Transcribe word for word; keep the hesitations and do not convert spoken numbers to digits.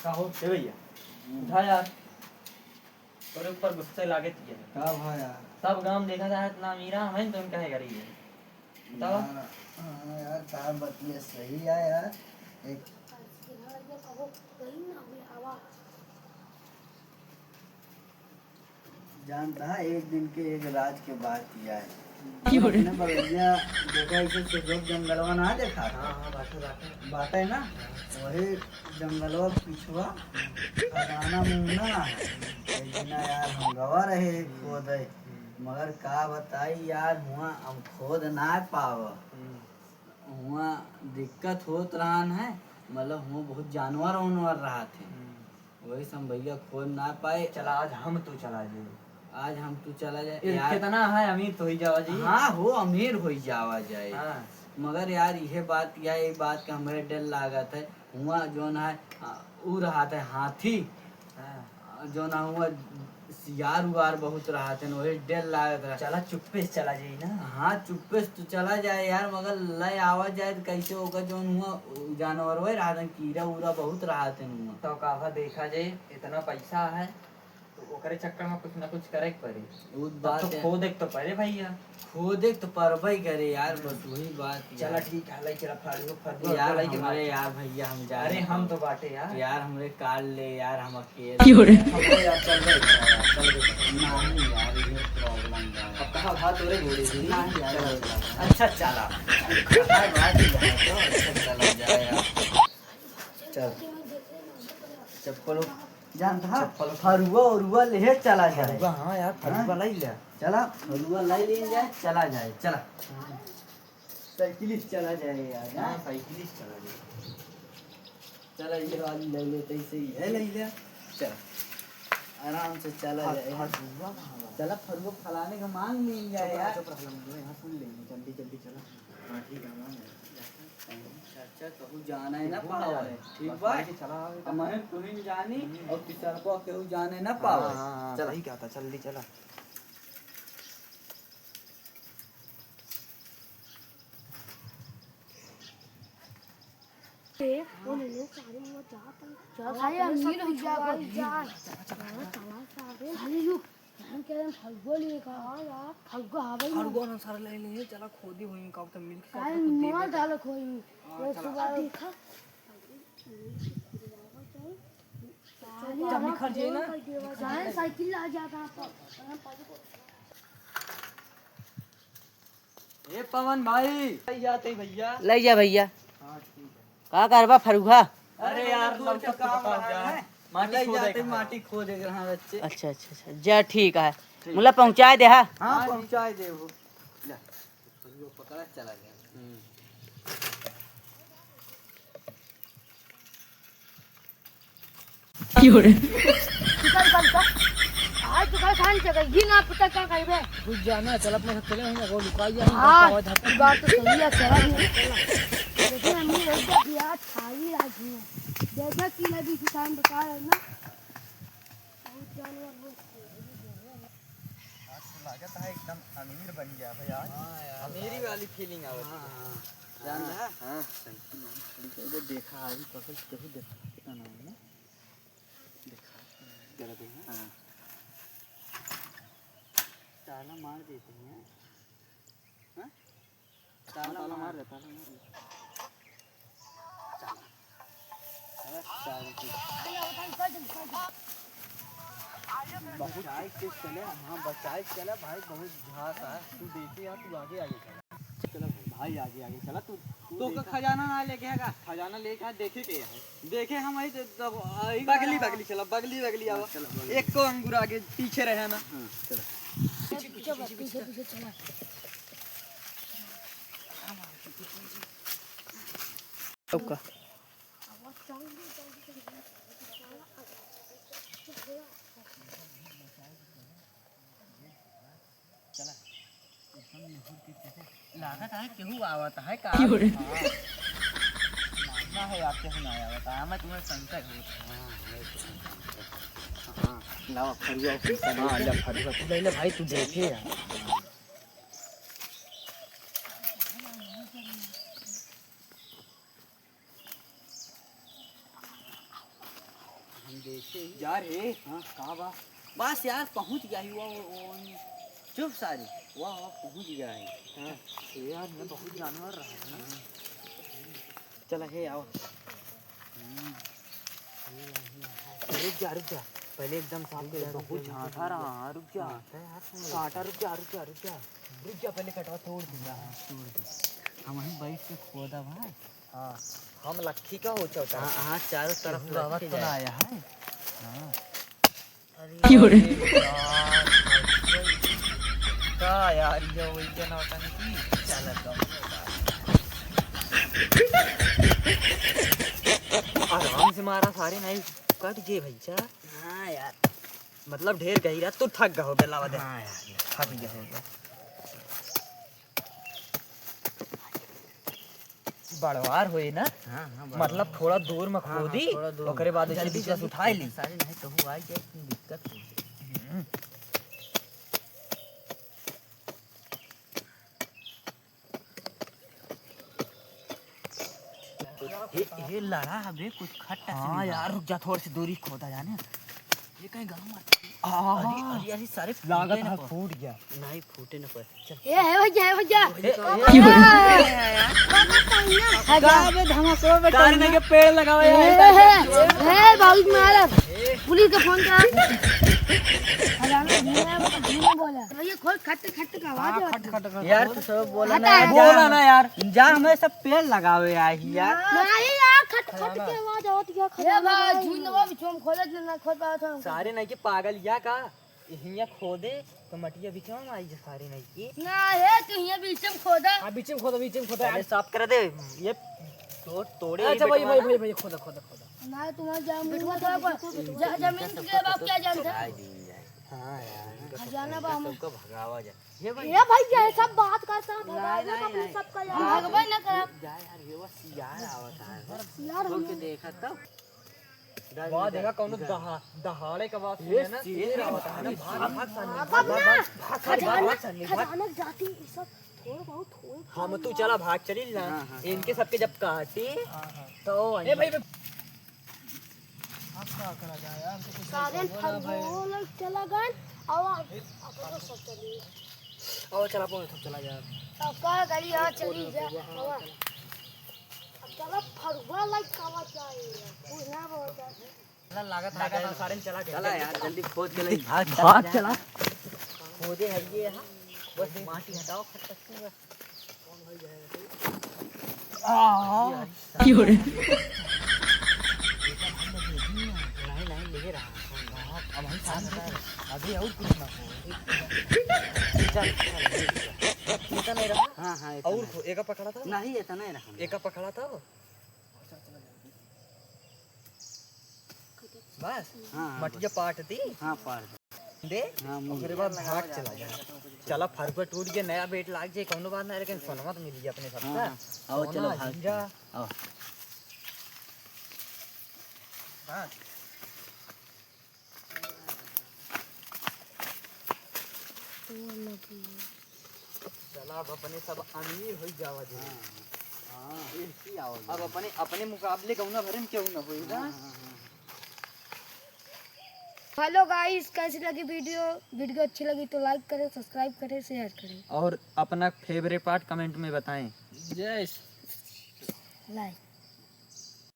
का हो? ए भैया, उठा यार, तोरे ऊपर गुस्से लागत ही है। का भा यार? सब गांव देखा था, इतना अमीरा, हम तो इनका है गरीब है। बताओ। यार, हाँ यार, का बतिया सही है यार। एक जानता है, एक दिन के एक रात के बात किया है। क्यों रे? अपने बगलिया देखा, ऐसे सुखलोक जंगलवा ना देखा? हाँ, हाँ, बाटे, बाटे। बाटे ना? हाँ। वही जंगलवा पिछुआ खजाना मुंगना है। एक दिन यार हम गवा रहे खोदे, हम्म। मगर का बताई यार, हुआ हम खोद ना पाव। हम्म। हुआ दिक्कत होत रहन है, मतलब हुआ बहुत जानवर वानवर रहत है। हम्म। वही से हम भैया खोद ना पाए। चला, आज हम तू चला जाए। आज हम तू चला जाए ए, यार। कितना है, अमीर तो होई जावा जी। हाँ हो, अमीर होई जावा जाए। हाँ। मगर यार, इहे बात, या ये बात का हमरे डर लागत है। हुआ जौन है, आ, ऊ रहत है हाथी। हाँ। आ, जौन है हुआ सियार उआर बहुत रहत है, वही डर लागत रहा। चला, चुप्पे से चला जाई ना। हाँ, चुप्पे से तो चला जाए यार, मगर ले आवा जाए तो कैसे होगा? जौन हुआ जानवर वही रहत है, कीड़ा उड़ा बहुत रहत है हुआ। तो काहा देखा जाए, इतना पैसा है, तो ओकरे चक्कर में कुछ ना कुछ करे के पड़ी। वो तब बात तो है। खोदे के तो पड़े भैया। खोदे के तो पड़बे करे यार, बस वही बात है। चला ठीक है, लई चला फाड़ू, फरुआ यार, लई के हमरे मार। यार भैया, हम जा अरे रहे हम हैं। तो बाटे यार। यार, हमरे कार ले यार, हम अकेले क्यों रे? हमरे यार, चल रहे हैं यार, चल रहे हैं। नहीं यार, ये problem है। अब कहाँ भाग तोरे घोड़े से? नहीं यार, चला, चला। अच्छा, चला। कहाँ भाग तू भाग तो? अच्छा, चला जाए यार। चल। चप्पल जानता है? चप्पल। फरुआ उरुआ लेहे चला जाए। फरुआ, हाँ यार, फरुआ हाँ? लाई ले। चला, फरुआ लाई ले जाए, चला जाए, चला। साइकिल से चला जाए यार, हाँ, हाँ? साइकिल से चला जाए। चला, ये वाली ले लेते ही सही है, ले ले। चला, आराम से चला फर-, जाए। फरुआ कहाँ बा? चला, फरुआ फलाने का मांग लेंगे चुप रहा, यार। चुप रहा, हम लोग यहाँ सुन लेंगे, जल्दी, जल्दी चला। हाँ, ठीक है, हम आ गए। चाचा, कहूँ जाना है ना देखो ना पावे। यार, ठीक बस बा? लेके चला आवे। हम हैं, तुहिन जानी हम्म। और पिसरपा केहू जाने ना हाँ, पावे। हाँ, हाँ, चला। सही कहा था, जल्दी चला। ए, वो ले लो, सारे मुँह जा, जा, सारे सारे अमीर हो गया, भाई, जा। चला, चला, चला। सारे यू हम कह रहे हैं फगुआ लिए का? हाँ यार। फगुआ, हाँ भाई। फगुआ ना सारा ले लिए, चला खोदी हुई का तो मिल के काहे साथ खोदी मार में। डालो खोई में। हाँ, ये चला। सुबह देखा। चाबी खर्च है ना? चाहे साइकिल ला जाता आप। ए पवन भाई, ले जाते भैया। ले जा भैया। हाँ, ठीक है। का करबा फरुआ? अरे यार, लौटत तो काम पता हो रहा गया है। है। माटी ले खोदे जाते, का है। माटी खोदे के रहा बच्चे। अच्छा, अच्छा, अच्छा। जा, ठीक है। ठीक। मुला पहुँचाए दे, हाँ? हाँ, हाँ, पहुँचाए दे वो। ले, फरुआ पकड़ा, चला गया। हम्म। क्यों रे? तू कल, कल, कल। आज तू कल खान से गई, ये ना पता क्या करबे। कुछ जाना है, चल अपने साथ चले, वहीं वो लुका गया, हाँ, वहीं का आवाज आता है। बात तो सही है, चला भी। लेकिन हम ये लोग भी आज खाली आज हुए। देखा कि लगी किसान बता रहे ना। बहुत जानवर हो। आज तो लागत है एकदम अमीर बन गया भाई आज। हाँ यार, अमीरी वाली feeling आवत है। हाँ, हाँ। जान रहा? हाँ। सही में। देखा, अभी पकड़ के देखो, देखा कितना ना है ना। देखा। गलत है ना? हाँ। ताला मार देते हैं। हाँ? ताला ताला मार मार। दे, ताला मार दे। चला। अरे, चार रुपये। बचाए के चले, हाँ, बचाए के चले भाई, बहुत घास है। तू देखे यार, तू आगे, आगे चला। चला भाई। भाई, आगे, आगे चला। तू, तू तू तो देखा। खजाना ना लेके आएगा। खजाना लेके आ, देखे के है। देखे हम आई तो, तो आई बगली, बगली चला, बगली, बगली आवा। चला, बगली। एक को अंगूर आगे पीछे रहे ना। हाँ, चला। पीछे, पीछे, पीछे, पीछे चला। ओका। चला। लागत है केहू आवत है का? क्यों रे? हाँ। मारना है यार, केहू ना आवत है। मैं तुम्हें शंका हूँ। हाँ, लाओ फरुआ, फरुआ हाँ, ले। ले फरुआ, तू ले ले भाई, तू देखे यार। यार हे, हाँ, का बा? बस यार, पहुँच गया ही, वो, वो, वो, चुप सारी, वाह, वाह, पहुँच गया है। हाँ, ए यार, ये बहुत जानवर रहा है ना। चला, हे, आओ। रुक जा, रुक जा, पहले एकदम साफ कर, बहुत झांसा रहा, हाँ, रुक जा। हाँ, तो यार, सुन लो। काटा, रुक जा, रुक जा, रुक जा, रुक जा, पहले कटवा तोड़ दूंगा। हाँ, तोड़ दे। हम वहीं बैठ के खोदा भाई। हाँ, हम लक्खी का हो चौथा। हाँ, हाँ, चारों तरफ केहू आवत लक्खी तो ना जाए। आया है। हाँ। अरे क्यों रे? यार, का यार, ये वही के नौटंकी चलत बा। आराम से मारा, सारे नहीं कट गए भैया। हाँ यार। मतलब ढेर गहिरा, तू थक गए हो, बेला बदे। हाँ यार, थक गए हो। बड़वार होई ना? हाँ, हाँ, बड़वार। मतलब थोड़ा दूर में हाँ, हाँ, खोदी, थोड़ा दूर में। ओकरे बाद उसे जल्दी, बीच में जल्दी उठाई ली। सारे नहीं तो हुआ है कि दिक्कत हो जाए। हम्म। ये, ये लड़ा हबे कुछ खट्टा से हाँ निकाल। यार, रुक जा, थोड़ी सी दूरी खोदा जाने। ये कहीं गाँव में आ, अरे, अरे, अरे, सारे लागत फूटे ना है, पर। फूट गया। नहीं, फूटे ना पर। चल। ए, हे भैया, हे भैया। ए, ए, का बे धमाको में कार में के पेड़ लगावे ए, यार। हे, हे, बहुत मारा। पुलिस का फोन करा। हजाना धीरे, धीरे बोला। भैया, खोल, खट, खट का आवाज हाँ, आवत खट, है। खट, खट। यार, तू सब बोला हटा, ना यार। बोला ना यार। जा, हमें सब पेड़ लगावे आई यार। नहीं यार, खट, खट के आवाज आवत है, ए खजाना भाई, भाई। झुंड वो भी चोम खोले, ना खोल पावत हम। सारे नहीं के पागल या का? हियाँ खोदे तो मटिया बीचवा में आई जे सारे नहीं के। ना हे, तू हियाँ बीच में खोदा। हाँ, बीच में खोदा, बीच में खोदा। पहले साफ कर दे। ये तो तोड़े अच्छा, भाई, भाई, भाई, खोदा, खोदा, खोदा। ना, तुम्हारा जाम बिठवा था, जा-, जमीन के बाप क्या जानता? हाँ यार, खजाना बा हम। सबको भगावा जाए। ये भाई, ये भाई, ये सब बात करता है, भगावे का अपने सबका यार। भगवे ना करब। जा यार, ये बस यार आवता है। यार, छोड़ के हम देखा तब। वाह, देखा, कौनो दहा-, दहाड़े का बात सुने ना, शेर आवता है ना, भाग, भाग, सामने, भाग, भाग, भाग, सामने, भाग, भाग, सामने, भाग। खजाना जाती, ये सब थोड़ बहुत, थोड़ हम तू चला, भाग चली ना, हाँ, हाँ, इनके सबके जब काटी, हाँ, हाँ। तो ए भाई, भाई। अब का करा जाए यार, तो कुछ सारे नहीं बोला भाई। फरगोल चला गए, अब आप, आप तो सब चली। अब चला, पहुंच, सब चला जाए। अब का गाड़ी, हाँ, चली जा, हाँ, अब। चला। अब चला, फरुआ लाइक कावा चाहिए, कुछ ना बोलता। चला, लागत, लागत, सारे में चला गए। चला यार, जल्दी खोद के ले। भाग, भाग, चला। खोदे है ये, हाँ। बस माटी हटाओ, खट खट के बस। आ। क्यों रे? नहीं, नहीं, ले रहा। अब हम साथ में अभी और कुछ ना हो। चल, चल, ले जा। इतना नहीं रहा? हाँ, हाँ, इतना और नहीं। एका पकड़ा था? नहीं, इतना ही रहा। एका पकड़ा था? बस? हाँ, हाँ, मटिया बस। पाट दी? हाँ, पाट दे। दे? हाँ, मुंह ओकरे बाद भाग चला जा। चला, फरुआ टूट गया, नया बेट लाग जाए, कौनो बात ना, लेकिन सोनवा तो मिल गया अपने सबका। हाँ, हाँ। आओ, सोना, चलो, भाग हीरा। चलो। आओ। बस। चला, अब अपने सब अमीर हो जावा जे। हाँ, हाँ, ये की आओ अब अपने, अपने मुकाबले कौना भरे में क्यों ना होई ना? हाँ, हाँ, हाँ। Hello guys, कैसी लगी video? Video अच्छी लगी तो like करें, subscribe करें, share करें। और अपना favourite part comment में बताएं। Yes। Like।